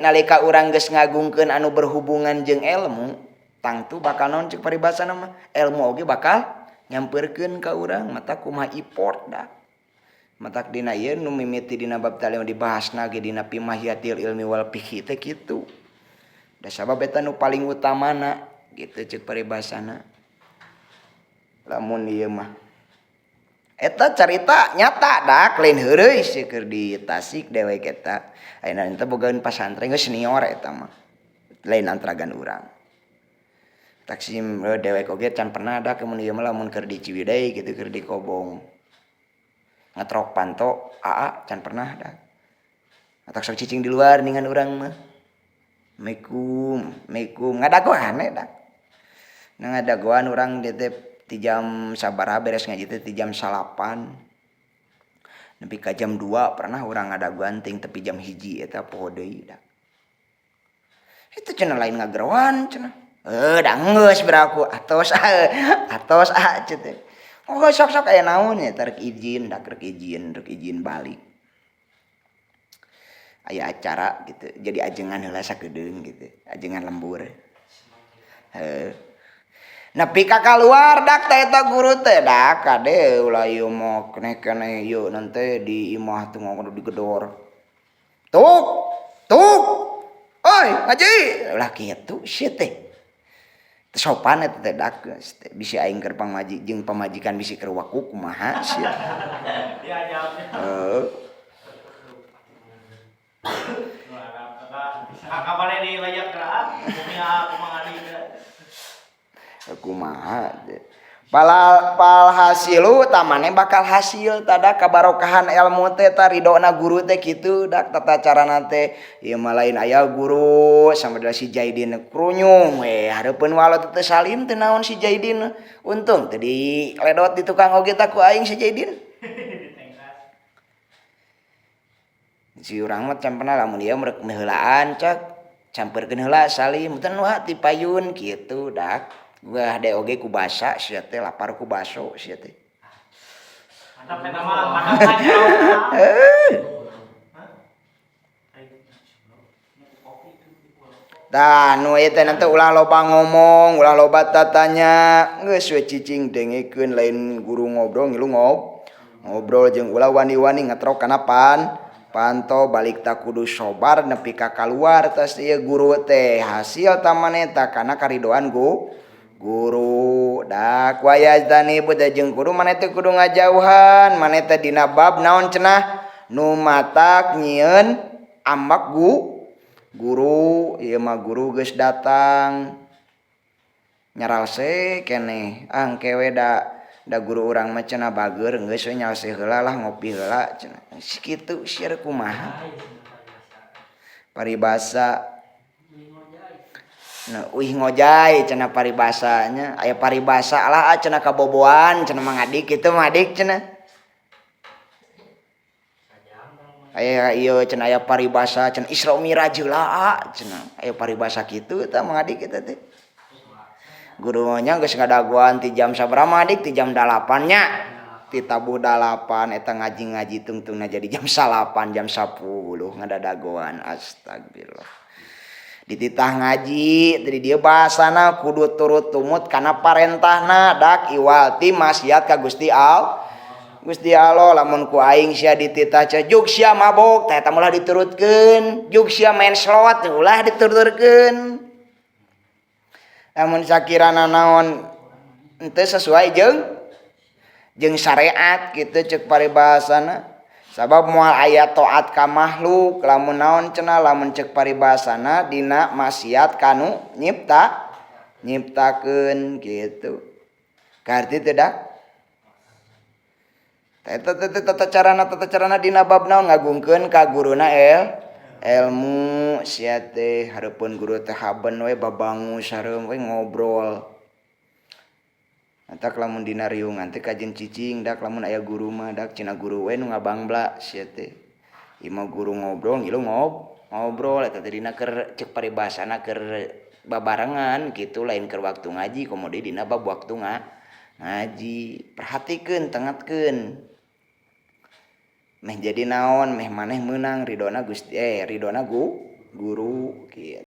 Nalika urang geus ngagungkeun anu berhubungan jeung ilmu, tangtu bakal naon cek paribasana mah, ilmu oge bakal nyamperkeun ka urang mata kumaha iport dah. Matak dina ieu nu mimiti dina bab ta'lim dibahasna ge dina pimahiyatil ilmi wal fiqhi teh kitu. Da sabab eta nu paling utamana gitu cek paribasana. Lamun ieu mah eta carita nyata dak lain heureuy sih keur di Tasik dewek eta. Ayeuna eta bogaeun pasantren geus senior eta mah. Lain antragan urang. Taksim dewek oge can pernah dak mun ieu mah lamun keur di Ciwidey gitu keur di Kobong. Ngetrok panto aa can pernah dak. Atak sok cicing di luar ningan urang mah. Assalamualaikum, assalamualaikum ngadagoan we dak. Nah ngadagoan urang di teh ti jam sabaraha beres ngaji teh ti jam 9 nepi ka jam 2 pernah urang ngadagoan ting tepi jam 1 eta poho deui dak. Itu cenah lain ngageroan cenah. Da geus beraku atos atos ah cenah teh. Oh sok-sok aya naon nya rek izin dak rek izin balik. Aya acara gitu jadi ajengan heula sakedeung gitu ajengan lembur. Heuh. Nepi ka kaluar dak teh eta guru teh dak kade ulah ieu mah keneh-keneh ieu nanti di imah teh ngono digedor. Tuk tuk. Oi ngaji ulah kitu sia teh. Teu sopan eta teh dak bisi aing keur pamaji jeung pamajikan bisi keur waku kumaha sia. Heuh. Kumaha pal hasilu tamane bakal hasil tada kabarokahan ilmu teh ta ridona guru teh kitu dak tata carana teh ieu mah lain aya guru sama si Jaidin krunyung we hareupeun walot teh salim teh naon si Jaidin untung teh di ledot di tukang oge ta ku aing si Jaidin. Si urang mah can pernah lamun ieu rek meheulaan cak campeurkeun heula salim teh nu ti payun kitu dak. Wah de oge ku basa sia teh lapar ku baso sia teh. Mantap eta mah, mantap. Tah nu ieu teh nanti ulah loba ngomong, ulah loba tatanya, geus we cicing dengekeun lain guru ngobrol ngilu ngobrol jeung ulah wani-wani ngetrok kana panto balik tak kudu sobar nepi ka kaluar tas ieu guru teh hasil tamaneta kana karidoan guru dak wayazani buta jeung kudu maneh teh kudu ngajauhan maneh teh dina bab naon cenah nu matak nyieun ambak guru ieu mah guru geus datang nyaralse keneh angke we da guru urang mah cenah bager geus we nyalse heula lah ngopi heula cenah kitu sia kumaha paribasa. Nah, uih ngojay cenah paribasanya aya paribasa lah cenah kaboboan cenah Mang Adik kitu Mang Adik cenah aya ieu cenah aya paribasa cenah Isra Mi'raj heula cenah aya paribasa kitu tah Mang Adik eta teh gurunya geus ngadagoan ti jam sabaraha Mang Adik ti jam 8 nya ti tabuh 8 eta ngaji-ngaji tungtungna jadi jam 9 jam 10 ngadadagoan astagfirullah. Dititah ngaji jadi dia bahasana kudu turut tumut kana parentahna dak iwal ti maksiat ka Gusti Allah. Gusti Allah lamun ku aing sia dititah juk sia mabok teh eta ulah diturutkeun, juk sia main slot ulah diturutkeun. Lamun sakirana naon henteu sesuai jeung syariat kitu ceuk paribasana. Sabab moal aya taat ka makhluk lamun naon cenah lamun ceuk paribasana dina maksiat kanu nyiptakeun kitu. Kaharti teu dak? Eta teh tata carana dina bab naon ngagungkeun ka guruna ilmu sia teh hareupeun guru teh haben we babangus sareng we ngobrol. Entak lamun dina riungan teh kajen cicing dak lamun aya guru mah dak cenah guru we nu ngabangbla sia teh. Ieu mah guru ngobrol ngilu ngobrol eta teh dina keur ceuk paribasana keur babarengan kitu lain keur waktu ngaji komo deui dina bab waktu ngaji. Perhatikeun tengetkeun. Meh jadi naon meh maneh meunang ridona Gusti ridona Guru gitu.